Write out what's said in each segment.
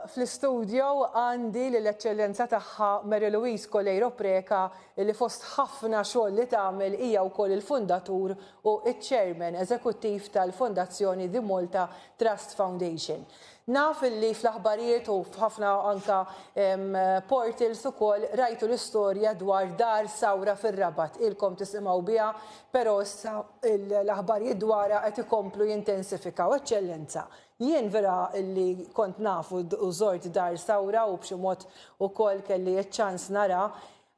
fl-istudio għandi lill-Eċċellenza Tagħha Mary Louise Coleiro Preca li fost ħafna xogħol li tagħmel hija wkoll il-fundatur u ċ-Chairman Eżekuttiv tal-Fondazzjoni The Malta Trust Foundation. Naf illi fl-aħbarijiet u f'ħafna anka portals ukoll rajtu l-istorja dwar Dar Sawra fir-Rabat. Ilkom tisimgħu biha, però issa l-aħbarijiet dwarha qed ikomplu jintensifikaw. Eċċellenza, jien vera illi kont naf u żort Dar Sawra u b'xi mod ukoll kelli ċ-ċans nara,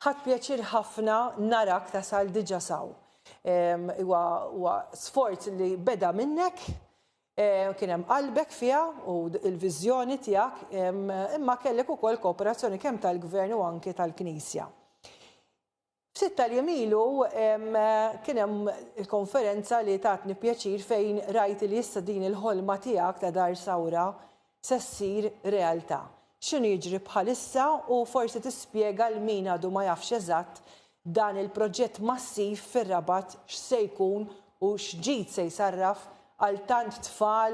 ħadt pjaċir ħafna narak tasal diġà s'hawn. Huwa sforz li beda minnek, Kien hemm qalbek fiha u l-viżjoni tiegħek, imma kellek ukoll kooperazzjoni kemm tal-Gvern u anki tal-Knisja. Ftit tal-jiem ilu kien hemm il-konferenza li tatni pjaċir fejn rajt li issa din il-ħolma tiegħek ta' Dar Sawra se ssir realtà. X'inhu jiġri bħalissa u forsi tispjega 'l min għadu ma jafx eżatt dan il-proġett massiv fir-Rabat x'se jkun u x'ġid se jsarraf għal tant tfal,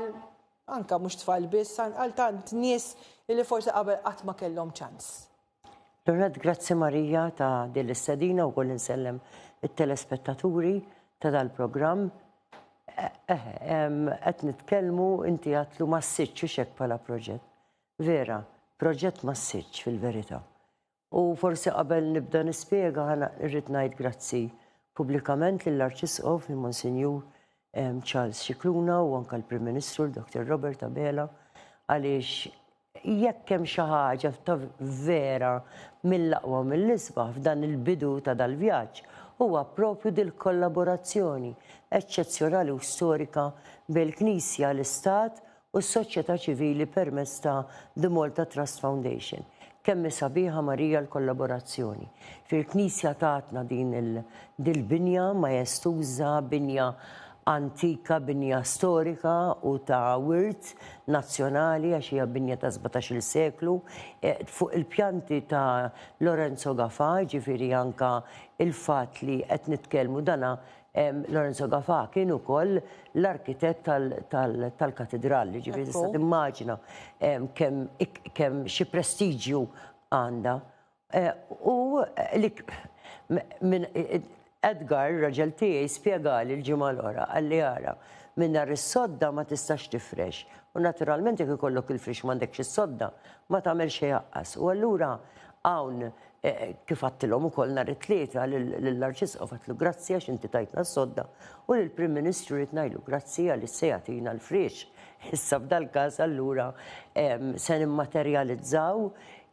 anke mhux tfal biss, għal tant nies li forsi qabel qatt ma kellhom ċans. L-ewwel nett grazzi Marija ta' din l-istedina u wkoll insellem it-telespettaturi ta' dal-programm. Eħe, qed nitkellmu inti għadtlu massiċċ hux hekk bħala proġett. Vera, proġett massiċċ fil-verità. U forsi qabel nibda nispjega rrid ngħid grazzi pubblikament lill-Arċisqof, il-Monsinjur Charles Scicluna u anke l-Prim Ministru l-Dr. Robert Abela għaliex Jekk hemm xi ħaġa ta' vera mill-aqwa u mill-isbaħ f'dan il-bidu ta' dal-vjaġġ huwa proprju dil-kollaborazzjoni eċċezzjonali u storika bejn il-Knisja, l-Istat u s-soċjetà ċivili permezz ta' The Malta Trust Foundation. Kemm hi sabiħa Marija l-kollaborazzjoni. Fil-Knisja tatna din il-binja majestuża, binja antika, binja storika u ta' wirt nazzjonali għax hija binja ta' 17-il seklu, fuq il-pjanti ta' Lorenzo Gafà, jiġifieri anke il-fatt li qed nitkellmu dana Lorenzo Gafà kien ukoll l-arkitett tal-katidral, jiġifieri tista' timmaġina kemm kemm xi prestiġju għandha. U li minn Edgar, raġel tiegħi, spjegali l-ġimgħa l-oħra, qalli ara, minn nhar is-sodda ma tistax tifrex. U naturalment jekk ikollok il-frix m'għandekx is-sodda, ma tagħmel xejn aqqas. U allura hawn kif għadtilhom ukoll nhar it-Tlieta lill-Arċisqof għadtlu grazzi għax inti tajtna s-sodda u lill-Prim Ministru rrid ngħidlu grazzi għaliex se jagħtina l-frix. Issa f'dal-każ allura se nimmaterjalizzaw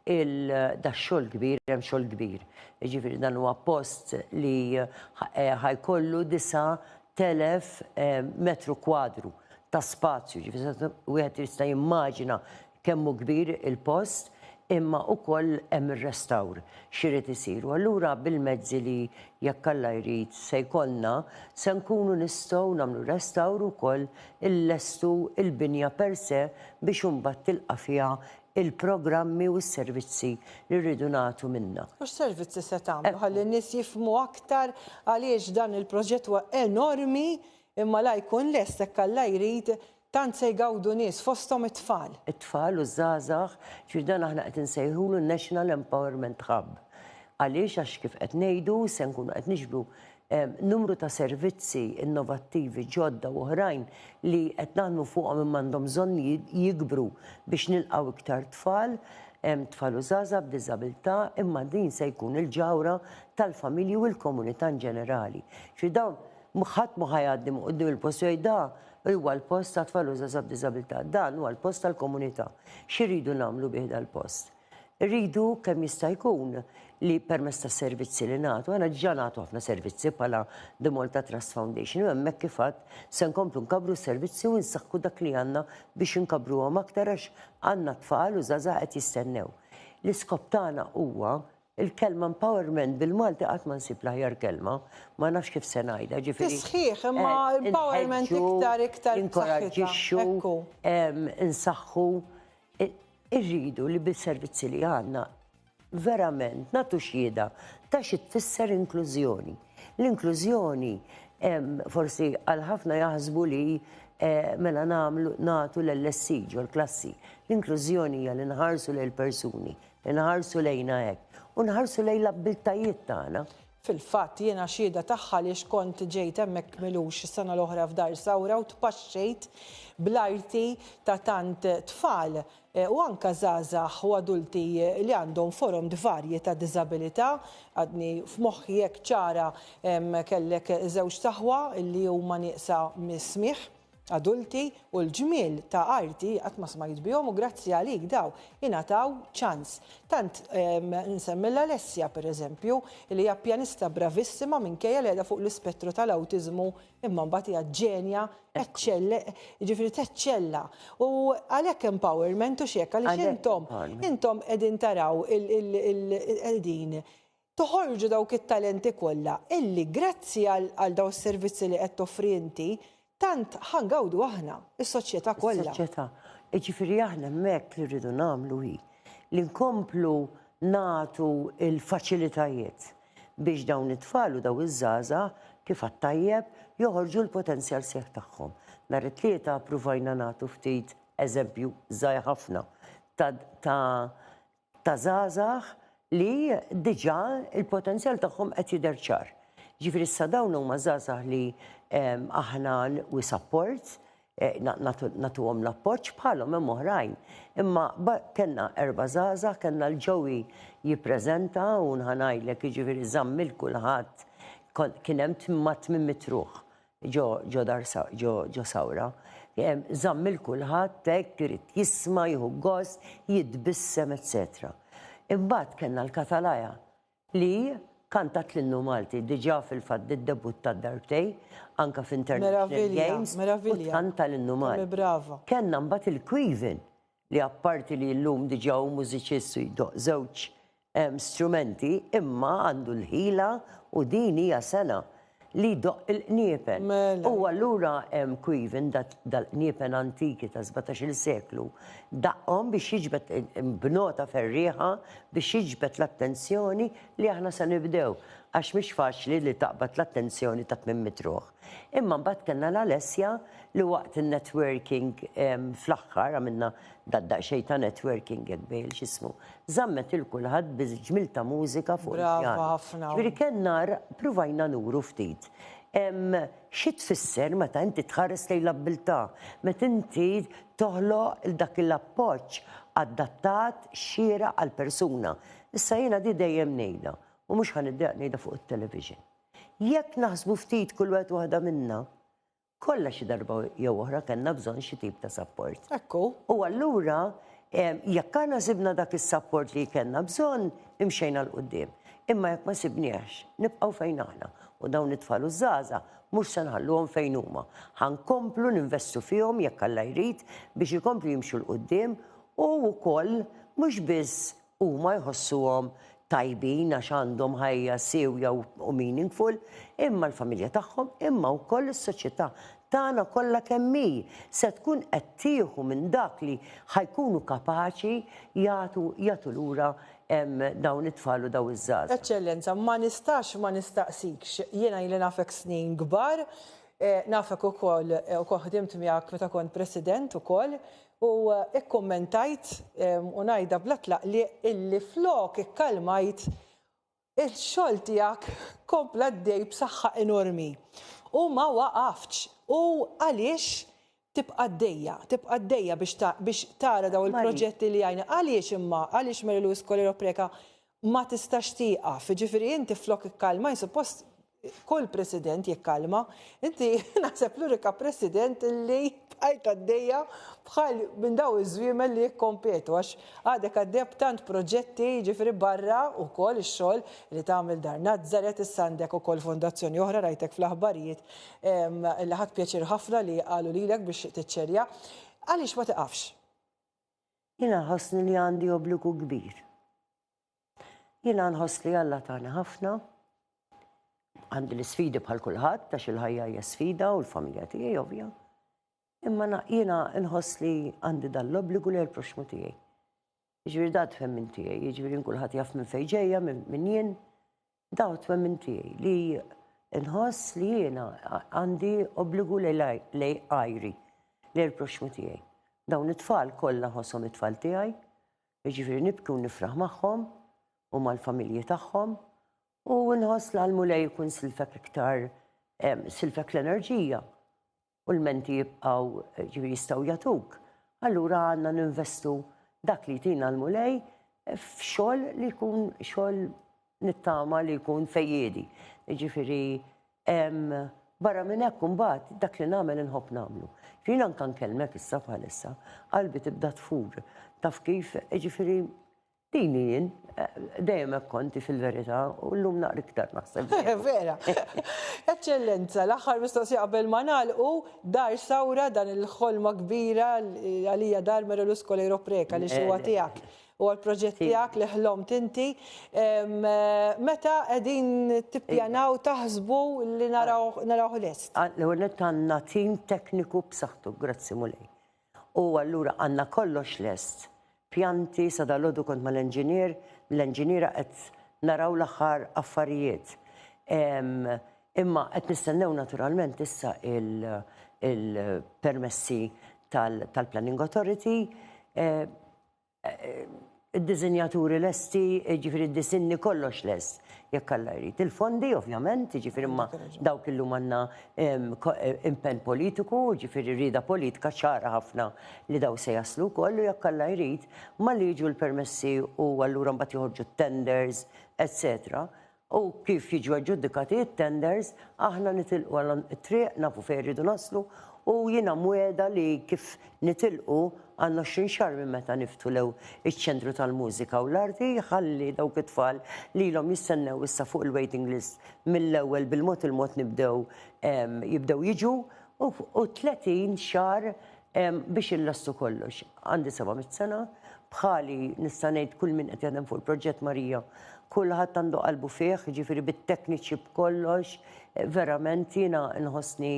il dax-xogħol kbir, hemm xogħol kbir. Jiġifieri dan huwa post li ħa jkollu 9,000 metru kwadru ta' spazju, jiġifieri wieħed jista' jimmaġina kemm hu kbir il-post, imma wkoll hemm ir-restawr x'irid isir. U allura bil-mezzi li jekk Alla jrid se jkollna, se nkunu nistgħu nagħmlu restawr ukoll illestu l-binja per se biex imbagħad tilqa' fiha il-programmi u s-servizzi li rridu nagħtu minnha. U x'servizzi se tagħmlu ħalli n-nies jifhmu aktar għaliex dan il-proġett huwa enormi imma la jkun lest hekk Alla jrid tant se jgawdu nies fosthom it-tfal. It-tfal u ż-żgħażagħ, ġifieri dan aħna qed insejħulu National Empowerment Hub. Għaliex? Għax kif qed ngħidu se nkunu qed niġbru numru ta' servizzi innovattivi ġodda u oħrajn li qed naħdmu fuqhom imma għandhom bżonn jikbru biex nilqgħu iktar tfal, tfal u żgħażagħ b'diżabilità, imma din se jkun il-ġawhra tal-familji u l-komunità inġenerali. Ġifieri dawn ħadd mhu ħa jgħaddi minn quddiem il-post u jgħid da huwa l-post ta' tfal u żgħażagħ b'diżabilità, dan huwa l-post tal-komunità. X'irridu nagħmlu bih dal-post? Irridu kemm jista' jkun li permezz tas-servizzi li nagħtu, aħna diġà nagħtu ħafna servizzi bħala The Malta Trust Foundation u hemmhekk kif għedt se nkomplu nkabbru s-servizzi u nsaħħu dak li għandna biex inkabbruhom aktar għax għandna tfal u żgħażagħ qed jistennew. L-iskop tagħna huwa il-kelma empowerment bil-Malti qatt ma nsib l-aħjar kelma, ma nafx kif se ngħidha, ġifieri. Tisħiħ, imma empowerment iktar iktar Inkoraġġixxu, insaħħu Irridu li bis-servizzi li għandna verament nagħtu xhieda ta' xi tfisser inklużjoni. L-inklużjoni forsi għal ħafna jaħsbu li Mela nagħmlu nagħtu l-LSC ġol-klassi. L-inklużjoni hija li nħarsu lejn persuni, li nħarsu lejna hekk u nħarsu lejn l-abbiltajiet tagħna. Fil-fatt, jiena xhieda tagħha għaliex kont ġejt hemmhekk m'ilux is-sena l-oħra f'Dar Sawra u tpaxxejt bl-arti ta' tant tfal u anke żgħażagħ u adulti li għandhom forom dvarji ta' diżabilità. Għadni f'moħħi hekk ċara kellek żewġt aħwa li huma nieqsa mis-smigħ. adulti u l-ġmiel ta' arti qatt ma smajt bihom u grazzi għalik daw ingħataw ċans. Tant nsemmi l-Alessia pereżempju li hija pjanista bravissima minkejja li qiegħda fuq l-ispettru tal-awtiżmu imma mbagħad hija ġenja eċċelle, jiġifieri teċċella. U għalhekk empowerment u x'hekk għaliex intom intom qegħdin taraw il-qegħdin toħorġu dawk it-talenti kollha illi grazzi għal dawn is-servizzi li qed toffri inti tant ħa ngawdu aħna, is-soċjetà kollha. Is-soċjetà. Jiġifieri aħna hemmhekk li rridu nagħmlu hi li nkomplu nagħtu l-faċilitajiet biex dawn it-tfal u dawn iż-żgħażagħ kif għedt tajjeb joħorġu l-potenzjal sħiħ tagħhom. Nhar it-Tlieta ppruvajna nagħtu ftit eżempju żgħir ħafna ta' ta' żgħażagħ li diġà l-potenzjal tagħhom qed jidher ċar. Ġifieri issa dawn huma żgħażagħ li aħna we support, nagħtuhom l-appoġġ bħalhom hemm oħrajn. Imma kellna erba' żgħażagħ, kellna l-Joey jippreżenta u ħa ngħidlek jiġifieri żamm lil kulħadd kien hemm ma' 800 ruħ ġo ġo dar ġo ġo sawra. Żamm 'il kulħadd hekk irid jisma', jieħu gost, jitbissem etc. Imbagħad kellna l-Katalaja li kantat l-innu Malti diġà fil-fatt iddebuttat darbtejn anke f'International Games u tkanta l-innu Malti. Kellna mbagħad il-Quiven li apparti li llum diġà hu mużiċist u jdoqq żewġ strumenti imma għandu l-ħila u din hija sengħa li jdoqq il-qniepen. Mela. U allura Quiven dal-qniepen antiki ta' 17-il seklu daqqhom biex jiġbed b'nota ferrieħa biex jiġbed l-attenzjoni li aħna se nibdew għax mhix faċli li taqbad l-attenzjoni ta' 800 ruħ. Imma mbagħad kellna l-Alessia li waqt in-networking fl-aħħar għamilna dad-daqsxejn ta' networking hekk bejn x'ismu. Żammet il kulħadd bi ġmiel ta' mużika fuq il-pjan. Brava ħafna. Ġifieri kellna pruvajna nuru ftit. Xi tfisser meta inti tħares lejn l-abbiltà, meta inti toħloq dak l-appoġġ adattat xieraq għall-persuna. Issa jiena di dejjem ngħidha u mhux ħa niddejjaq ngħidha fuq it-television. Jekk naħsbu ftit kull wieħed waħda minna, kollha xi darba jew oħra kellna bżonn xi tip ta' sapport. Ekku. U allura jekk aħna sibna dak is-sapport li kellna bżonn, imxejna 'l quddiem. Imma jekk ma sibniehx, nibqgħu fejn aħna. U dawn it-tfal u ż-żgħażagħ mhux se nħalluhom fejn huma. Ħa nkomplu ninvestu fihom jekk Alla jrid biex ikomplu jimxu 'l quddiem u wkoll mhux biss Huma jħossuhom tajbin għax għandhom ħajja siewja u meaningful, imma l-familja tagħhom, imma wkoll is-soċjetà tagħna kollha kemm hi se tkun qed tieħu minn dak li ħa jkunu kapaċi jagħtu jagħtu lura dawn it-tfal u dawn iż-żgħażagħ. Eċċellenza, ma nistax ma nistaqsikx, jiena ili nafek snin kbar, nafek ukoll ukoll ħdimt miegħek meta kont President ukoll, U kkummentajt, u ngħidha bla tlaqliq, illi flok ikkalmajt, ix-xogħol tiegħek kompla għaddej b'saħħa enormi. U ma waqaftx. U għaliex tibqa' għaddejja, tibqa' għaddejja biex tara dawn il-proġetti li għajna. Għaliex imma, għaliex Mary Louise Coleiro Preca ma tistax tieqaf. Jiġifieri inti flok ikkalmajt, suppost kull president jikkalma, inti naħseb l-unika president li bqajt għaddejja bħal minn daw iż-żwiemel li jikkompetu għax għadek għaddejja b'tant proġetti jiġifieri barra wkoll ix-xogħol li tagħmel Dar Nazzaret issa għandek ukoll fondazzjoni oħra rajtek fl-aħbarijiet li ħadt pjaċir ħafna li qalu lilek biex tiċċerja. Għaliex ma tiqafx? Jiena nħossni li għandi obbligu kbir. Jiena nħoss li Alla tani ħafna, għandi l-isfidi bħal kulħadd għax il-ħajja hija sfida u l-familja tiegħi ovvja. Imma jiena nħoss li għandi dan l-obbligu lejn il-proxxmu tiegħi. Jiġifieri da twemmin tiegħi, jiġifieri kulħadd jaf minn fejn ġejja, minn jien, da twemmin tiegħi li nħoss li jiena għandi obbligu lejn għajri. lejn il-proxxmu tiegħi. Dawn it-tfal kollha nħosshom it-tfal tiegħi, jiġifieri nibki u nifraħ magħhom u mal-familji tagħhom u nħoss la l-Mulej ikun silfek iktar silfek l-enerġija u l-menti jibqgħu ġifieri jistgħu jagħtuk. Allura għandna ninvestu dak li jtina l-Mulej f'xogħol li jkun xogħol nittama li jkun fejjiedi. Ġifieri barra minn hekk imbagħad dak li nagħmel inħobb nagħmlu. Jien anke nkellmek issa bħalissa, qalbi tibda tfur. Taf kif, ġifieri din jien, dejjem hekk konti fil-verità u llum naqra iktar naħseb. Vera. Eċċellenza, l-aħħar mistoqsija qabel ma nagħlqu, Dar Sawra dan il-ħolma kbira għalija Dar Mary Lou Coleiro Preca li huwa tiegħek. Huwa l-proġett tiegħek li ħlomt inti. Meta qegħdin tippjanaw taħsbu li narawh lest? L-ewwel nett għandna tim tekniku b'saħħtu, grazzi Mulej. U allura għandna kollox lest. Pjanti, sa dalgħodu kont mal-enġinier, mill-enġiniera qed naraw l-aħħar affarijiet. Imma qed nistennew naturalment issa il-permessi tal-Planning Authority. Id-disinjaturi lesti, jiġifieri d-disinni kollox lest, jekk Alla jrid. Il-fondi ovvjament, jiġifieri imma dawk illum għandna impenn politiku, jiġifieri rieda politika ċara ħafna li daw se jaslu wkoll u jekk Alla jrid, malli jiġu l-permessi u allura mbagħad joħorġu t-tenders, etc. U kif jiġu aġġudikati t-tenders, aħna nitilqu għal it-triq, nafu fejn irridu naslu u jiena mwiegħda li kif nitilqu għandna 20 xahar minn meta niftħu l iċ-ċentru tal-mużika u l-arti ħalli dawk it-tfal li ilhom jistennew issa fuq il-waiting list mill-ewwel bil-mod il-mod nibdew jibdew jiġu u 30 xahar biex illestu kollox. Għandi 700 sena, bħali nista' ngħid kull min qed jaħdem fuq il-proġett Marija, kulħadd għandu qalbu fih, jiġifieri bit-tekniċi b'kollox, verament jiena nħossni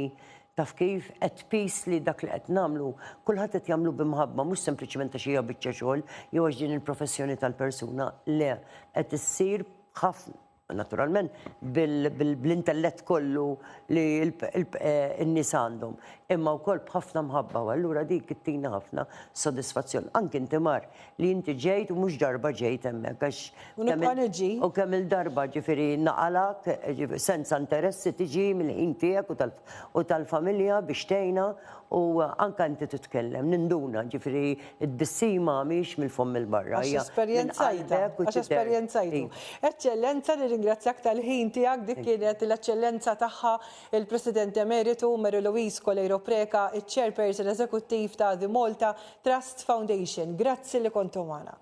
taf kif at peace li dak li qed nagħmlu kulħadd qed jagħmlu bi mħabba mhux sempliċement għax hija biċċa xogħol jew għax din il-professjoni tal-persuna, le, qed issir b'ħafna naturalment bl-intellett kollu li n-nies għandhom, imma wkoll b'ħafna mħabba u allura dik ittina ħafna sodisfazzjon. Anki inti Mar, li inti ġejt u mhux darba ġejt hemmhekk għax. U nibqa' niġi. U kemm il-darba ġifieri naqalak, senza interessi tiġi mill-ħin tiegħek u tal-familja biex tgħinna U anke inti titkellem, ninduna, ġifieri t-tbissima mhix mill-fomm 'il barra, hija minn qalbek u Għax esperjenzajtu. Eċċellenza, nirringrazzjak tal-ħin tiegħek, dik kienet l-Eċċellenza tagħha il-President Emeritu Mary Louise Coleiro Preca, iċ-Chairperson Eżekuttiv ta' The Malta Trust Foundation. Grazzi li kontu magħna.